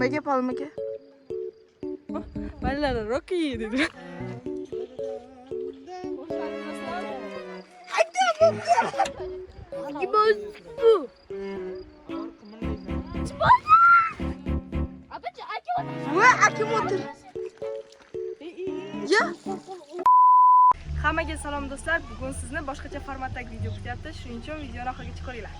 Nima gap Olim aka? Bolalar Rocky dedi. Va akim o'tir. Ya. Hammaga salom do'stlar. Bugun sizni boshqacha formatdagi video kutyapti. Shuning uchun videoni oxirigacha ko'ringlar.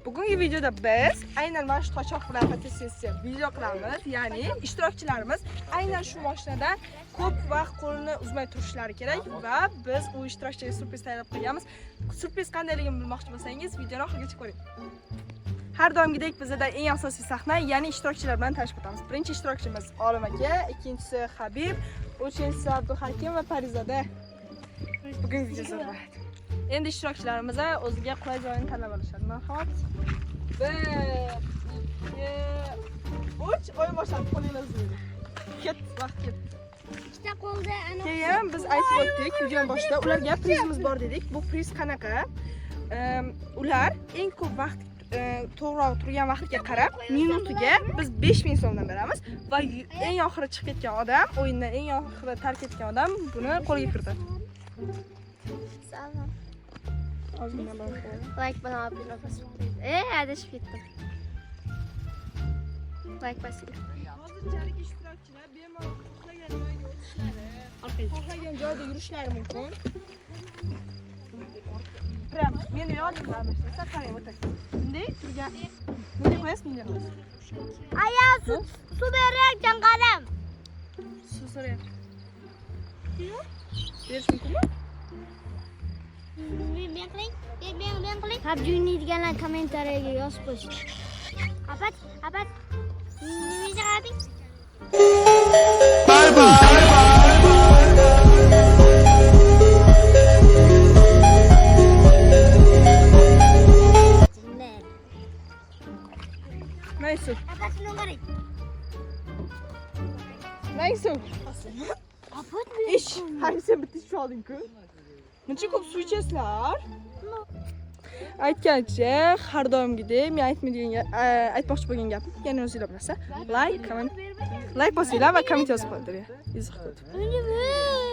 Bugungi videoda biz aynan mana shu tochoq bilan fotosessiya video qilamiz. Ya'ni ishtirokchilarimiz aynan shu mashinadan ko'p vaqt qo'lini uzmay turishlari kerak va biz u ishtirokchiga syurpriz tayyorlab qo'yganmiz. Syurpriz qandayligini bilmoqchi bo'lsangiz, videoni oxirigacha ko'ring. Har doimgidek bizda eng asosiy sahna, ya'ni ishtirokchilar bilan tanishib o'tamiz. Birinchi ishtirokchimiz Olim aka, ikkinchisi Habib, uchinchisi Abduhakim va Parizoda. Bugun video zo'r bo'ladi. Endi ishtirokchilarimiz o'ziga qulay joyini tanlab olishadi. Marhamat. 1 2 3 o'yin boshlandi. Qo'linglar uzmaydi. Ket, vaqt ketdi. Ikkita qo'lda ana. Keyin biz aytib o'tdik videoning boshida ularga prizimiz bor dedik. Bu priz qanaqa? Ular eng ko'p vaqt to'g'riroq turgan vaqtga qarab minutiga biz 5000 so'mdan beramiz va eng oxiri chiqib ketgan odam, o'yindan eng oxiri tark etgan odam buni qo'lga kiritadi. Salom. Ozgina bo'lib qo'yadi. Like bilan obuna bosib. Adashib ketdim. Like bosing. Hozirchalik ishtirokchilar bemalol xohlagan joyga o'tishlari, xohlagan joyda yurishlari mumkin. Prям meni yonimda almashtirsa, qarang, o'tay. Bunday turgan. Bunday qo'yasiz, bunday qo'yasiz. Aya suv berayotgan qalam. Suv so'rayapti. Berish mumkinmi? Men qiling. Men qiling. PUBG o'ynaydiganlar kommentariyaga yozib qo'ysin. Apat, apat. Nima chiqarding? Bye bye. Ne? Mana suv. Apat shuni qarang. Mana suv. Apat Ish, har sen bitta ichib olding-ku. Muncha ko'p suv ichasizlar? Aytgancha, har doimgidek men aytmaydigan, aytmoqchi bo'lgan gapim, yana o'zinglar bilasizlar. Like, comment, like bosinglar va komment yozib qoldiringlar. Izoh qilib.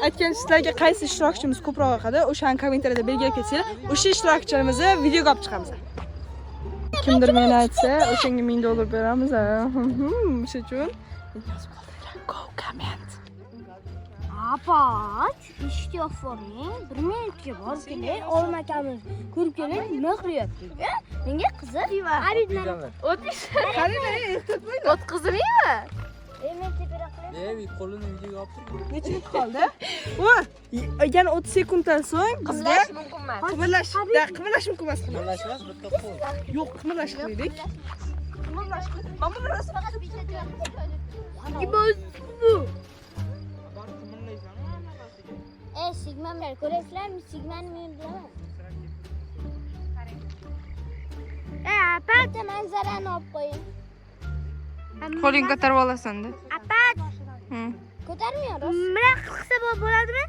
Aytgancha sizlarga qaysi ishtirokchimiz ko'proq yoqadi, o'shani kommentariyada belgilab ketsanglar, o'sha ishtirokchimizni videoga olib chiqamiz. Kimdir meni aytsa, o'shanga 1000 dollar beramiz. O'sha uchun yozib qoldiringlar. Go comment. Apat, eshikni yopib yuboring. Bir minutga borib kelay, Olim akamiz ko'rib kelay, nima qilyapti? Menga qiziq. Habib mana. O'tish. Qaranglar, ehtiyot bo'linglar. O'tkazmaymi? Men teparoq qilay. Ne qo'lini videoga olib turib. Necha minut qoldi? Va yana 30 sekunddan so'ng bizga Qimirlash mumkin emas. qimirlash, da, qimirlash mumkin emas. Qimirlash emas, bitta qo'l. Yo'q, qimirlash qildik. Qimirlash. Mana buni rosa Sigmamlar ko'rasizlarmi? Sigmani men bilaman. Apa, manzarani olib qo'ying. Qo'ling ko'tarib olasan-da. Apa. Ko'tarmıyor. Bunday qilsa bo'ladimi?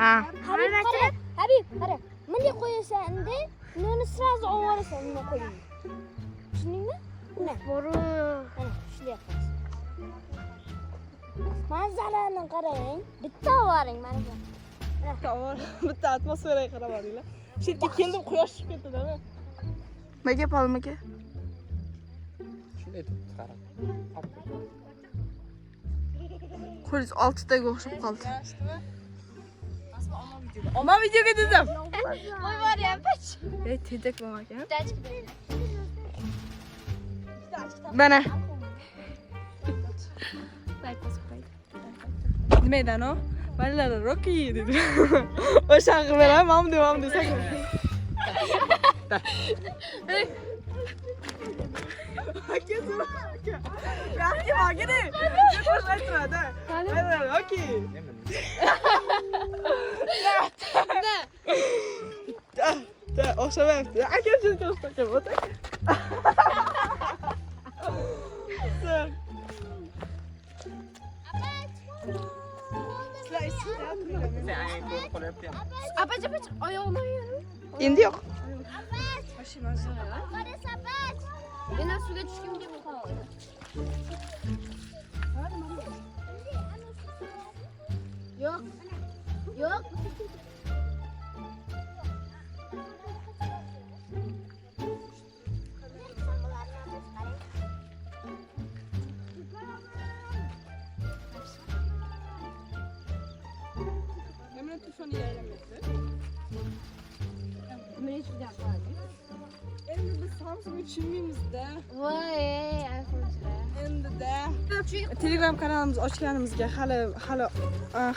Ha. Habib qara. Habib qara. Bunday qo'yasan-da, uni сразу olib yuborasan bunday qo'lingni. Tushundingmi? Mana. Mana shunday qilasan. Manzarani qarang. Bitta olib mana bu. Bitta atmosferaga qarab olinglar. Shu yerga keldim, quyosh tushib ketdi-da. Nima gap Olim aka? Shunday turibdi, qarab. Qo'lingiz oltitaga o'xshab qoldi. Omma videoga dedim. Qo'yib yuboryapti. Ey, tentak bo'lma ekan. Mana. Nima edi anavi? Bolalar Rocky dedi. O'sha qilib beraman, mana bunday, mana bunday sakra. Aka, aka. Aka, aka. Qo'shib aytmadi. Bolalar Rocky. Da, o'xshamayapti. Aka, shuni ko'rsatgan, o'ta. Sen ayang ko'rib qolyapti. Apaç apaç oyog'ini oyog'ini. Endi yo'q. Endi suvga tushgim kelib qoldi. Yo'q. Yo'q. Nimani telefonni yaylamayapti? Endi biz Samsungga tushunmaymizda. Voy, iPhone'chilar. Endi-da. Telegram kanalimiz ochganimizga hali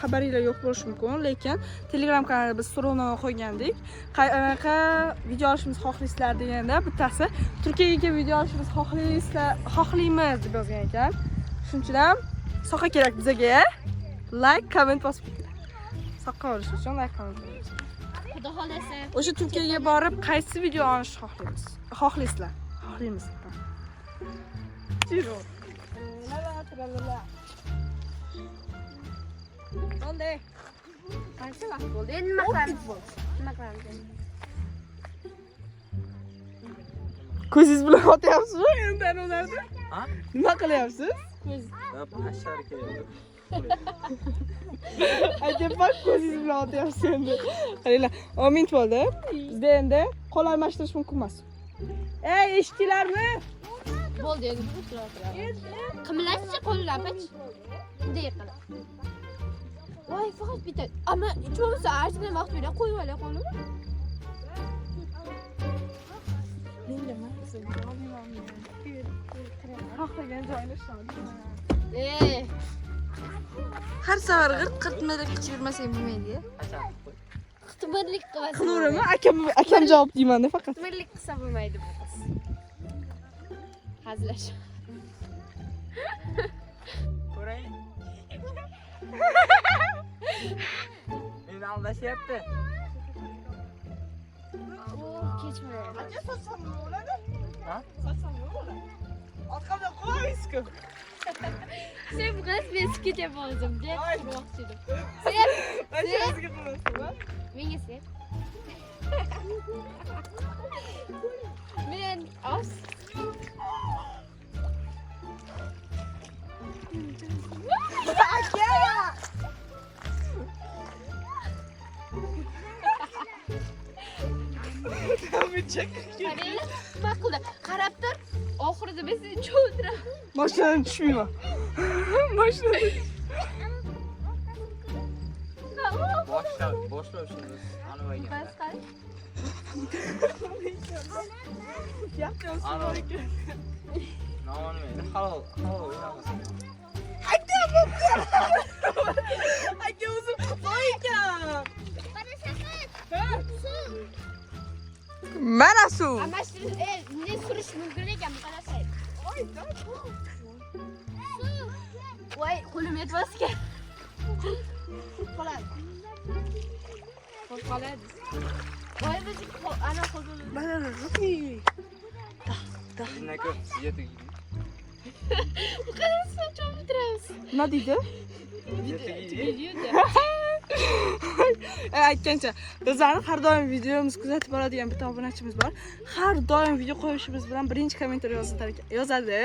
xabaringlar yo'q bo'lishi mumkin, lekin Telegram kanalida biz so'rovnoma qo'ygandik. Qanaqa video olishimiz xohlaysizlar deganda bittasi Turkiyaga kelib video olishimiz xohlaysizlar, xohlaymiz deb yozgan ekan. Shuning uchun ham soqa kerak bizaga. Like, comment bosib ketinglar. Soqa olish uchun like, comment bosing. Xudo xolasa. O'sha Turkiyaga borib qaysi video olishni xohlaymiz? Xohlaysizlar? Xohlaymiz. Jiro. La la la la la. Bo'ldi. Qancha vaqt bo'ldi? Endi nima qilamiz? Nima qilamiz? Ko'zingiz bilan otyapsizmi endi ularni? Ha? Nima qilyapsiz? Hashar kerak. Aytyapman, ko'zingiz bilan otyapsiz endi. Qaranglar, 10 minut bo'ldi. Bizda endi qo'l almashtirish mumkin emas. Ey, eshitdinglarmi? Bo'ldi endi bu o'tiradi. Qimlashchi qo'llar apach. Bunday qilib. Voy, faqat bitta. Ammo hech bo'lmasa ozgina vaqt berib qo'yib olay qo'limni. Menga emas, xohlagan joyini ishladi. Har safar g'irt qirtmirlik qilib yurmasang bo'lmaydi. Qitmirlik qilmasa. Qilaverami? Akam javob deyman-da faqat. Qitmirlik qilsa bo'lmaydi bu qiz. Hazillasha. Ko'ray. Meni aldashyapti. Kechmaydi. Aka sotsam nima bo'ladi? Ha? Sotsam nima bo'ladi? Orqamdan qo'yasiz-ku. Sen bu qiz men ketyapman o'zim deb Ay. qilmoqchi edim. Sen O'zingizga qo'yasizmi? menga sen. Men os. Aka! Qaranglar, nima qildi? Qarab tur. Oxirida men seni cho'ldiraman. Mashinadan tushmayman. Mashinadan. Boshlab shuni anavi Bas qara. Anavi. Nima edi? Halol, halol o'ynamiz. Aka o'zim voy ekan. Mana suv. Almashtirish, ne surish mumkin ekan, bu qarasang. Voy, qo'lim yetmasga. Qoladi. Qoladi. Voy, biz ana qo'limiz. Mana ruhi. Bizdan ko'p video tugaydi. Bu qarasam cho'mtiramiz. Nima deydi? Video tugaydi. Aytgancha, bizlarni har doim videomiz kuzatib boradigan bitta obunachimiz bor. Har doim video qo'yishimiz bilan birinchi kommentariy yozadi.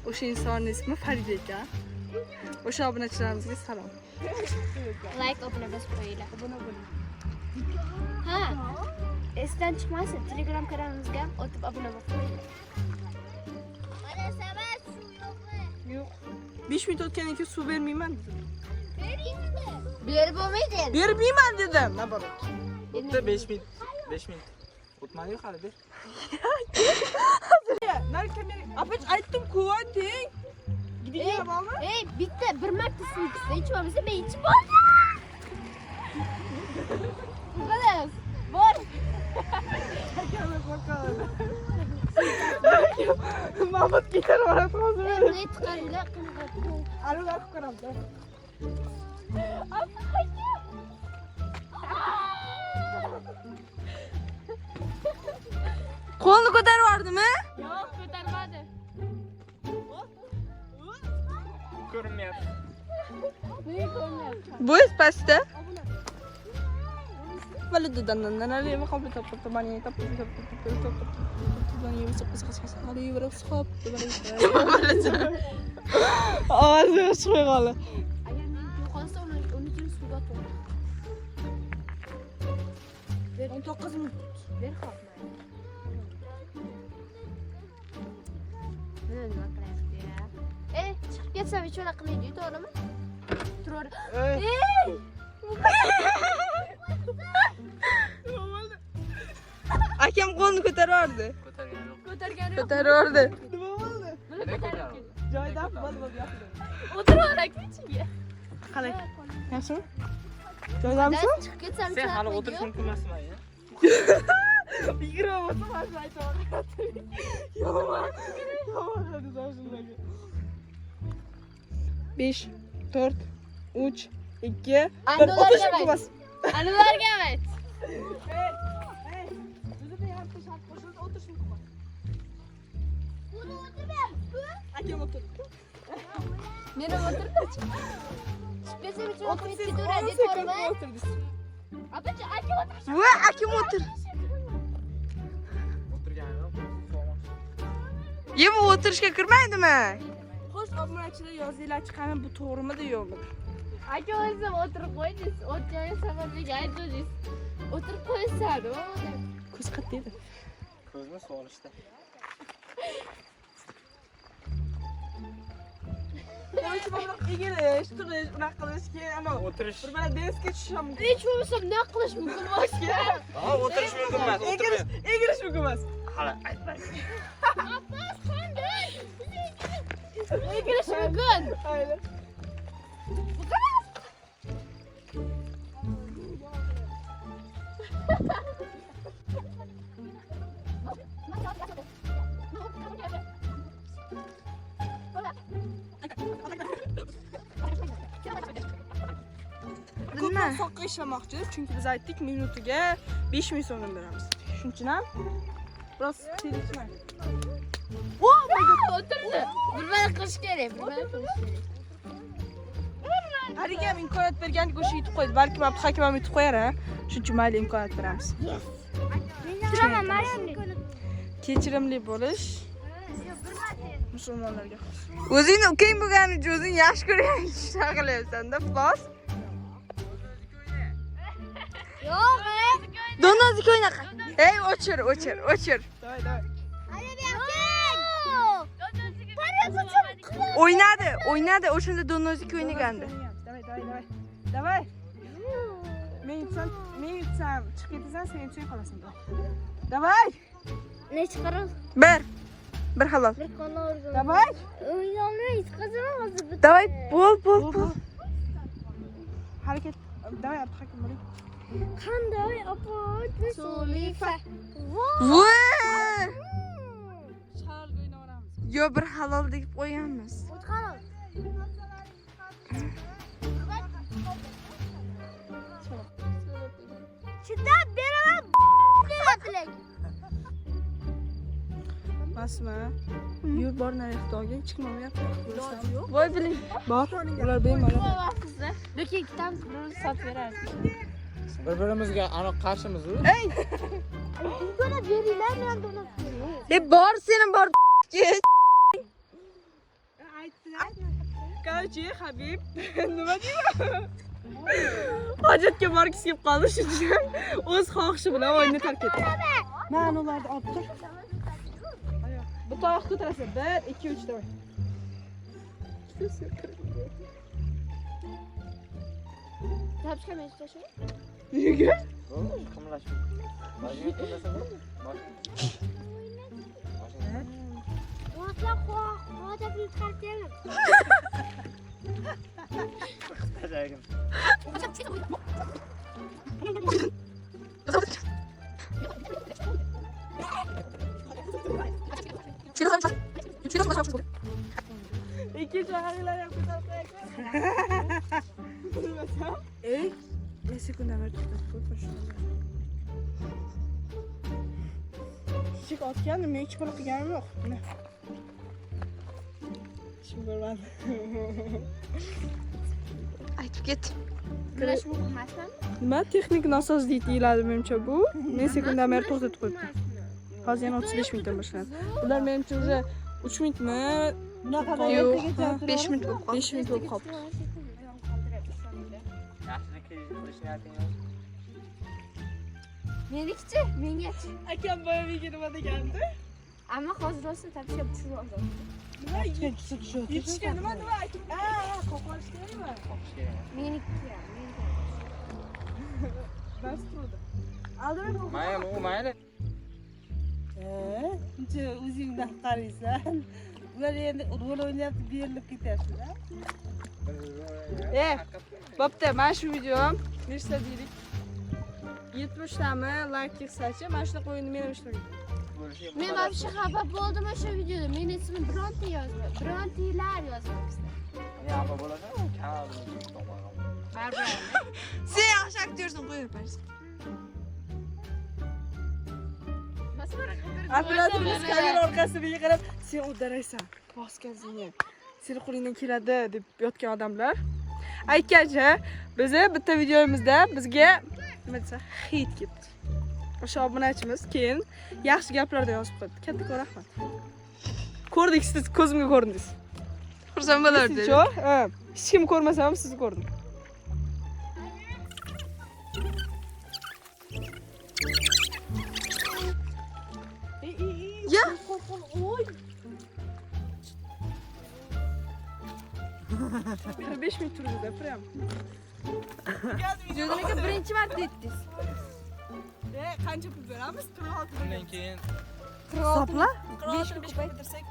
O'sha insonning ismi Farida ekan. O'sha obunachilarimizga salom. Like obuna bosib qo'yinglar. Ha. Esdan chiqmasin, Telegram kanalimizga ham o'tib obuna bo'lib qo'yinglar. Yo'q. 5 minut o'tgandan keyin suv bermayman dedim. Berib bo'lmaydi endi. Bermayman dedim. Naborot. O'tdi 5 minut. 5 minut. O'tmadi-yu hali ber. Apach aytdim-ku, ayting. Gidiga bormi? Ey, bitta bir marta suv ichsa, hech bo'lmasa men ichib oldim. Xolos, bor. Mahmud ketar boradi hozir. Bunday tiqaringlar, qanaqa. Arava qilib ko'ramiz. Qo'lni ko'tarib yubordimi? Yo'q, ko'tarmadi. Ko'rinmayapti. Bu pastda. Ovozi chiqmay qoldi. Agar men yo'qolsa uni uchun suvga to'g'ri. 19 minut. Ber hop. Nima qilyapti ya? Ey, chiqib ketsam hech unaqa qilmaydi, to'g'rimi? Turaver. Ey! Akam qo'lini ko'tarardi. Ko'targani yo'q. Ko'targani yo'q. Ko'tarardi. Nima bo'ldi? Nima ko'tardi? Joydan bo'ldi bo'ldi yoqdi. O'tiraver aka ichiga. Qalay? Yaxshimi? Joydamisan? Chiqib ketsam Sen hali o'tirish mumkin emasmi ya? 20 bo'lsa mana shuni aytaman. Yomon. Yomon hadis shunday. 5 4 3 2 1 o'tirish mumkin emas. Anılarga evet. Hey, hey. Bizda yarimta shart qo'shildi, o'tirish mumkin emas. Akam o'tir. Men ham o'tirdim. Chiqib ketsam hech unaqa qilmaydi, O'tirsangiz ketaveradi, 10 sekund to'g'rimi? o'tirdingiz. Apachi, aka o'tirish. Va akam o'tir. O'tirgani yo'q. Ye bu o'tirishga kirmaydimi? Xo'sh, obunachilar yozinglar chiqani bu to'g'rimidi yo'qmi? Aka o'zim o'tirib qo'ydingiz. O'tgan safar menga aytdingiz. O'tirib qo'ysan, o. Ko'z qayerda edi? Ko'zni solishda. Nima bunaqa egilish, turish, unaqa qilish, keyin ana O'tirish. bir mana deskga tushish ham mumkin. Hech bo'lmasa nima qilish mumkin boshqa? Ha, o'tirish mumkin emas. Egilish, egilish mumkin emas. Hali aytmang. Egilish mumkin. Aynen. Ko'proq soqqa ishlamoqchi, chunki biz aytdik minutiga 5000 so'mdan beramiz. Shuning uchun ham biroz tezlashmang. Oh my God, o'tirdi. Bir bala qilish kerak, bir bala qilish kerak. Haligi ham imkoniyat bergandik, o'sha yutib qo'ydi. Balkim Abduhakim ham yutib qo'yar, ha? Shuning uchun mayli imkoniyat beramiz. Turaman mana. Kechirimli bo'lish musulmonlarga xos. O'zingni ukang bo'lgani uchun o'zing yaxshi ko'rgan ishlar qilyapsan-da, iflos. Yo'q, Do'ndozik o'ynaqa. Ey, o'chir, o'chir, o'chir. Давай, давай. O'ynadi, o'ynadi. O'shanda do'ndozik o'ynagandi. Давай, давай, давай. Давай. Men yutsam, men yutsam, chiqib ketasan, sen yutsang qolasan. Давай. Давай. Necha qaror? Bir. Bir halol. Bir qonor. Давай. O'yinni yutqazaman hozir bitta. Давай, bo'l, bo'l, bo'l. Harakat. Давай, Abduhakim bo'ling. Qanday opa? Sulifa. Voy! Sharga o'ynayveramiz. Yo bir halol deb qo'yganmiz. O'tqarol. Chidab beraman. Deyaptilar. Masmi? Yur bor naryoqda olgin, chiqmayapti. Voy biling. Bor, ular bemalol. Lekin ikkitamiz birimiz sotib berardik. Bir-birimizga aniq qarshimiz-u. Imkoniyat beringlar, men donat bering. E bor seni bor. Ket. Aytdilar. Короче, Habib nima deyman? Hojatga borgisi kelib qoldi, shuning uchun o'z xohishi bilan o'yinni tark etdi. Mana ularni olib tur. Bu toyoq ko'tarasan. 1 2 3 давай. Tapishga men ishlashim. Nega? Qimlash. Boshingga qimlasa bo'ladi. Boshingga. O'tlar hojatni chiqarib beraman. Tashagin. Ikkinchi oyog'inglar ham ko'tarib qo'yaylik. Ey, bir sekund avval to'xtatib qo'y, shuni. Kichik otgandim, men hech buni qilganim yo'q. Mana. Hech kim ko'rmadi. Aytib ket. Kurash mumkin emasmi? Nima texnik nosozlik deyiladi menimcha bu. Men sekundomer to'xtatib qo'yibdi. Hozir yana 35 minutdan boshlanadi. Ular menimcha уже 3 minutmi? Yo'q, 5 minut bo'lib qoldi. 5 minut bo'lib qolibdi. Yaxshilik qilish niyating yo'q. Menikichi? Mengachi? Akam boya menga nima degandi? Ammo hozir rosa topishga tushib oldim. Nima yetishga nima nima aytib? Ha, qo'qolish kerakmi? Qoqish kerak. Meniki ham, meniki. Bas turdi. Aldimi bu? Mayli, u mayli. Uncha o'zingdan qaraysan. Ular endi rol o'ynayapti, berilib ketyapti-da. E, bo'pti, mana shu videom nechta deylik? 70 tami like yig'sachi, mana shunaqa o'yinni men ham ishtirok etaman. Men вообще xafa bo'ldim o'sha videoda. Meni ismim bironta yozma, birontalar yozmabsizlar. Xafa bo'lasan, kanal. Baribir. Sen yaxshi aktyorsan, qo'yib bersin. Operatorimiz kamera orqasida menga qarab, sen uddalaysan, bosgan seni. Seni qo'lingdan keladi deb yotgan odamlar. Aytgancha, bizni bitta videomizda bizga nima desa, hate kelibdi. O'sha obunachimiz keyin yaxshi gaplarda yozib qo'ydi. Kattakon rahmat. Ko'rdik, siz ko'zimga ko'rindingiz. Xursand bo'lardi. Siz-chi? Ha, hech kim ko'rmasa ham sizni ko'rdim. Ya. Oy. 5 minut turdi-da, prям. Jo'zin aka birinchi marta yetdingiz. Qancha pul beramiz? 46 Undan keyin Hisobla. 46 5 ko'paytirsak,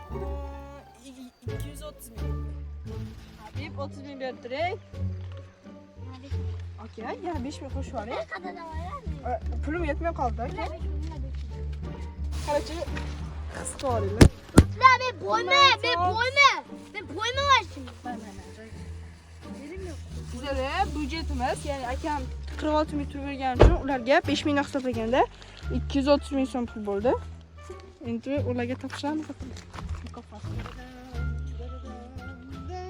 230 ming. Habib 30 ming berib turing. Aka, yana 5 ming qo'shib yuboring. Pulim yetmay qoldi, aka. Qarachi, his qilib olinglar. Men bo'lma, men bo'lma. Men bo'lmayman şimdi. Bizada byudjetimiz, ya'ni akam 46 ming pul bergani uchun ularga 5 mingdan hisoblaganda 230 ming so'm pul bo'ldi. Endi ularga topshiramiz. Mukofot.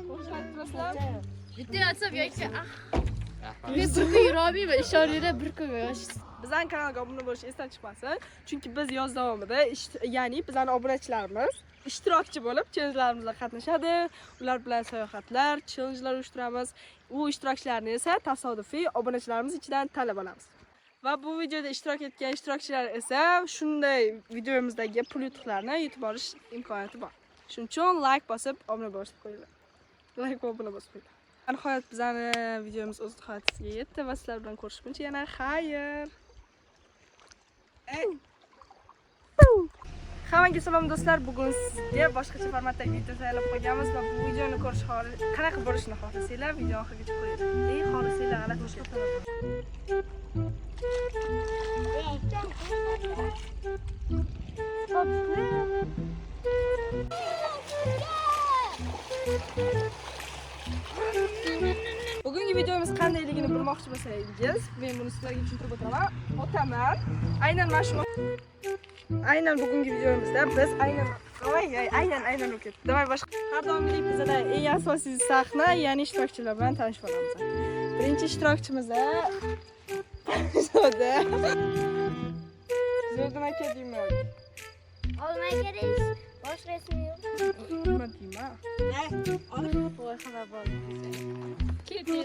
Qo'shiq aytib turasizlarmi? Bitta yotsam yoki ah. Men bir kun yurolmayman, ishoninglar bir kun yosh. Bizning kanalga obuna bo'lish esdan chiqmasin. Chunki biz yoz davomida ya'ni bizning obunachilarimiz ishtirokchi bo'lib challenjlarimizda qatnashadi. Ular bilan sayohatlar, challengelar uyushtiramiz. U ishtirokchilarni esa tasodifiy obunachilarimiz ichidan tanlab olamiz. Va bu videoda ishtirok etgan ishtirokchilar esa shunday videomizdagi pul yutuqlarni yutib olish imkoniyati bor. Shuning uchun like bosib obuna bosib qo'yinglar. Like va obuna bosib qo'yinglar. Nihoyat bizani videomiz o'z nihoyasiga yetdi va sizlar bilan ko'rishguncha yana xayr. Hammaga salom do'stlar. Bugun sizga boshqacha formatdagi video tayyorlab qo'yganmiz va bu videoni ko'rish qanaqa bo'lishini xohlasanglar, video oxirigacha qo'yinglar. Ey, xohlasanglar g'alati boshqa. Bugungi videomiz qandayligini bilmoqchi bo'lsangiz, men buni sizlarga tushuntirib o'taman. Otaman. Aynan mana shu aynan bugungi videomizda biz aynan oy oy aynan aynan bo'lib ketdi. Давай boshqa. Har doimgidek bizada eng asosiy sahna, ya'ni ishtirokchilar bilan tanishib olamiz. Birinchi ishtirokchimiz Zoda. Zoda aka deyman. Olmay kerak. Boshqa ismi yo'q. Nima deyman? Voy, xafa bo'ldim. Ketdi.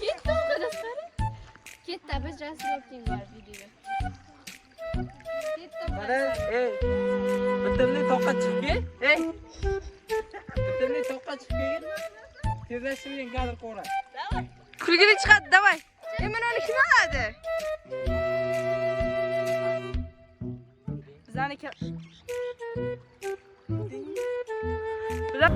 Ketdi o kadar. Ketdi, biz rasm olib keyin borib videoga. Ketdi. Mana, ey. Bitimli toqqa chiqib kel. Ey. Bitimli toqqa chiqib kelgin. Tezlashtirilgan kadr ko'radi. Kulgili chiqadi, давай. Mana uni kim oladi? Bizani Bizlar